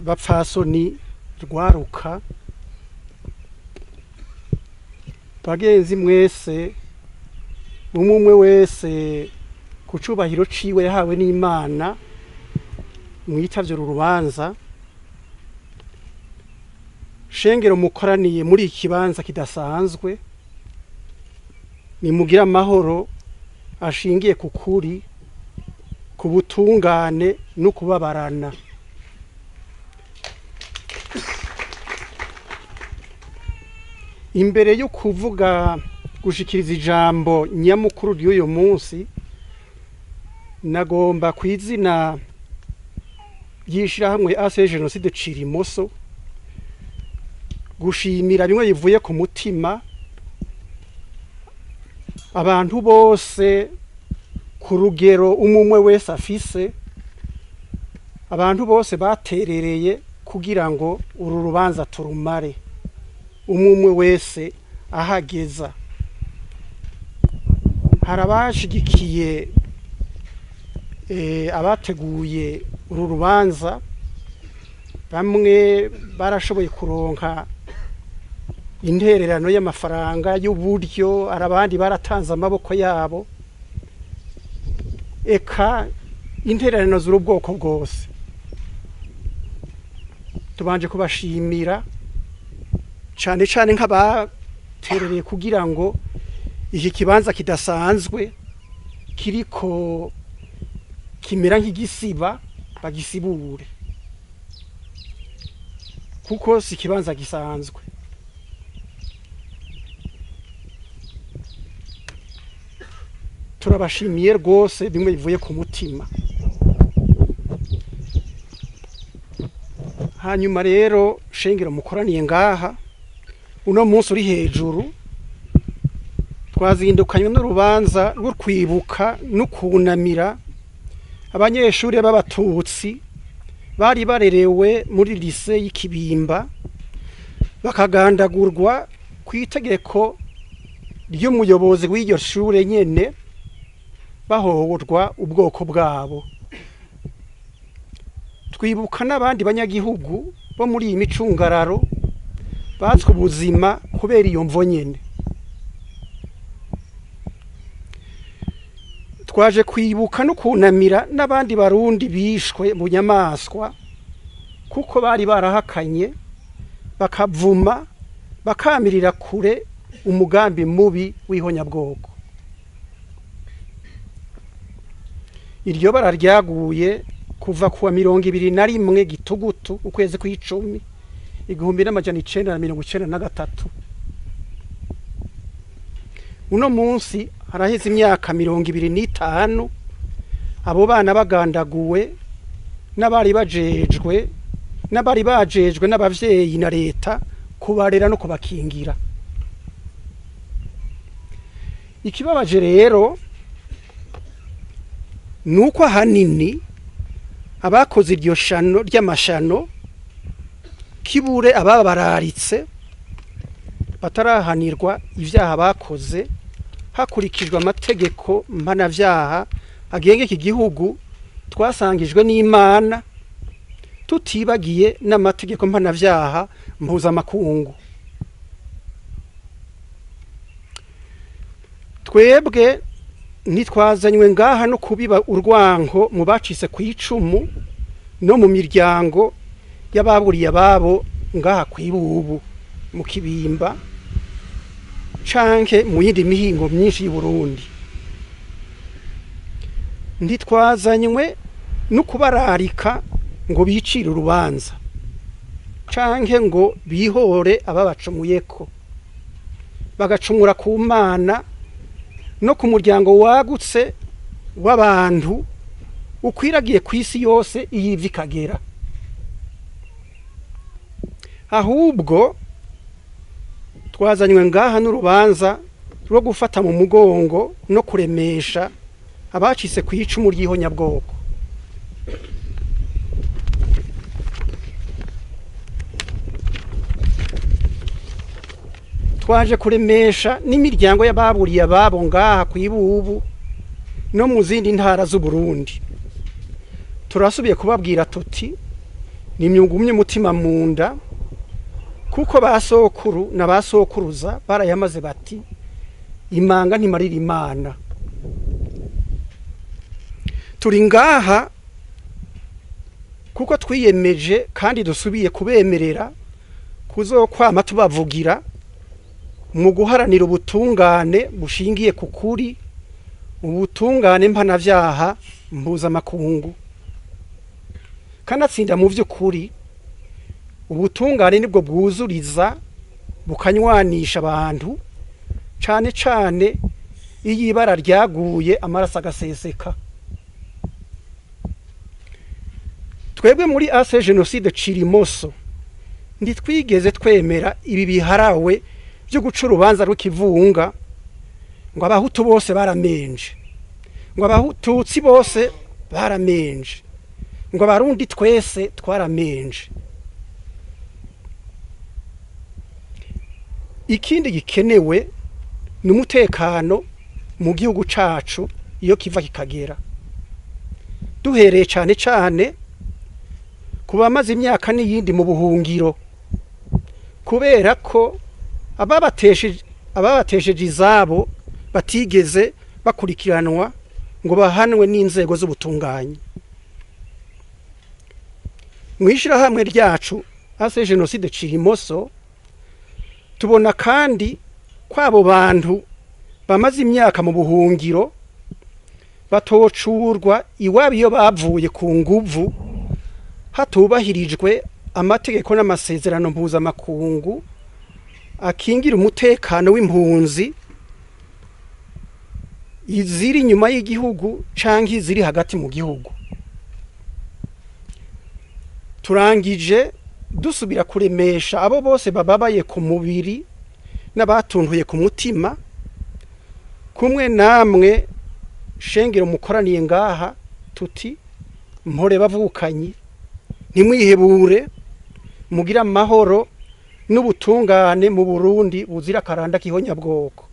Bapfasoni rwaruka, bagenzi mwese, umwe umwe wese ku cubahiro ciwe yahawe n'Imana, mwitavye uru rubanza, shengero mukoraniye muri iki kibanza kidasanzwe, nimugire amahoro ashingiye ku kuri, ku butungane no kubabarana. Imbere yo kuvuga gushikiriza ijambo nyamukuru ry'uyu munsi, nagomba kw'izina ry'ishirahamwe AC Jenoside Cirimoso gushimira bimwe bivuye ku mutima abantu bose ku rugero umwe wese afise, abantu bose baterereye kugira ngo uru rubanza turumare, umwe wese ahageza. Hari abashigikiye abateguye uru rubanza, bamwe barashoboye kuronka intererano y'amafaranga y'uburyo, hari abandi baratanze amaboko yabo, eka intererano z'ubwoko bwose. Tubanje kubashimira cane cane nk'abaterereye kugira ngo iki kibanza kidasanzwe kiriko kimera nk'igisiba bagisibure, kuko si ikibanza gisanzwe. Turabashimiye rwose bimwe bivuye ku mutima. Hanyuma rero shengero mukoraniye ngaha uno munsi uri hejuru, twazindukanywe n'urubanza rwo kwibuka no kunamira abanyeshuri b'abatutsi bari barerewe muri lycée y'Ikibimba, bakagandagurwa ku itegeko ry'umuyobozi w'iryo shure nyene, bahohorwa ubwoko bwabo. Twibuka n'abandi banyagihugu bo muri iyi micungararo batswe ubuzima kubera iyo mvo nyene. Twaje kwibuka no kunamira n'abandi barundi bishwe mu nyamaswa, kuko bari barahakanye bakavuma bakamirira kure umugambi mubi w'ihonyabwoko. Iryo bara ryaguye kuva kuwa 21 Gitugutu ukwezi kw'icumi 1993. Uno munsi haraheze imyaka 25 abo bana bagandaguwe n'abari bajejwe n'abavyeyi na leta kubarera no kubakingira. Ikibabaje rero nuko ahanini abakoze iryo shano ry'amashano kibure ababararitse batarahanirwa ivyaha bakoze hakurikijwe amategeko mpanavyaha agenga iki gihugu twasangijwe n'Imana, tutibagiye n'amategeko mpanavyaha mpuzamakungu. Twebwe ntitwazanywe ngaha no kubiba urwanko mu bacitse ku icumu no mu miryango y'ababuriye ababo ngaha kw'ibubu mu Kibimba canke mu yindi mihingo myinshi y'u Burundi. Ntitwazanywe no kubararika ngo bicire urubanza canke ngo bihore ababacumuyeko, bagacumura ku Mana no ku muryango wagutse w'abantu ukwiragiye kw'isi yose iyiva ikagera. Ahubwo twazanywe ngaha n'urubanza rwo gufata mu mugongo no kuremesha abacitse ku icumu ry'ihonyabwoko. Twaje kuremesha n'imiryango y'ababuriye ababo ngaha kw'ibubu no mu zindi ntara z'u Burundi. Turasubiye kubabwira tuti Nimyungumye umutima mu nda, kuko basokuru na basokuruza barayamaze bati imanga ntimarira Imana. Turi ngaha kuko twiyemeje kandi dusubiye kubemerera kuzokwama tubavugira mu guharanira ubutungane bushingiye ku kuri, ubutungane mpanavyaha mpuzamakungu. Kanatsinda mu vy'ukuri ubutungane nibwo bwuzuriza bukanywanisha abantu, cane cane iyo ibara ryaguye amaraso agaseseka. Twebwe muri AC Jenoside Cirimoso ntitwigeze twemera ibi biharawe byo guca urubanza rw'ikivunga ngo abahutu bose baramenje, ngo abatutsi bose baramenje, ngo abarundi twese twaramenje. Ikindi gikenewe ni umutekano mu gihugu cacu iyo kiva kikagera, duhereye cane cane ku bamaze imyaka n'iyindi mu buhungiro, kubera ko ababatesheje izabo batigeze bakurikiranwa ngo bahanwe n'inzego z'ubutunganye. Mw'ishirahamwe ryacu AC Jenoside Cirimoso tubona kandi ko abo bantu bamaze imyaka mu buhungiro batocurwa iwabo iyo bavuye ku nguvu hatubahirijwe amategeko n'amasezerano mpuzamakungu akingira umutekano w'impunzi iziri inyuma y'igihugu canke iziri hagati mu gihugu. Turangije dusubira kuremesha abo bose bababaye ku mubiri n'abatuntuye ku mutima, kumwe namwe shengero mukoraniye ngaha, tuti mpore bavukanyi, ntimwihebure, mugire amahoro n'ubutungane mu Burundi buzira akaranda k'ihonyabwoko.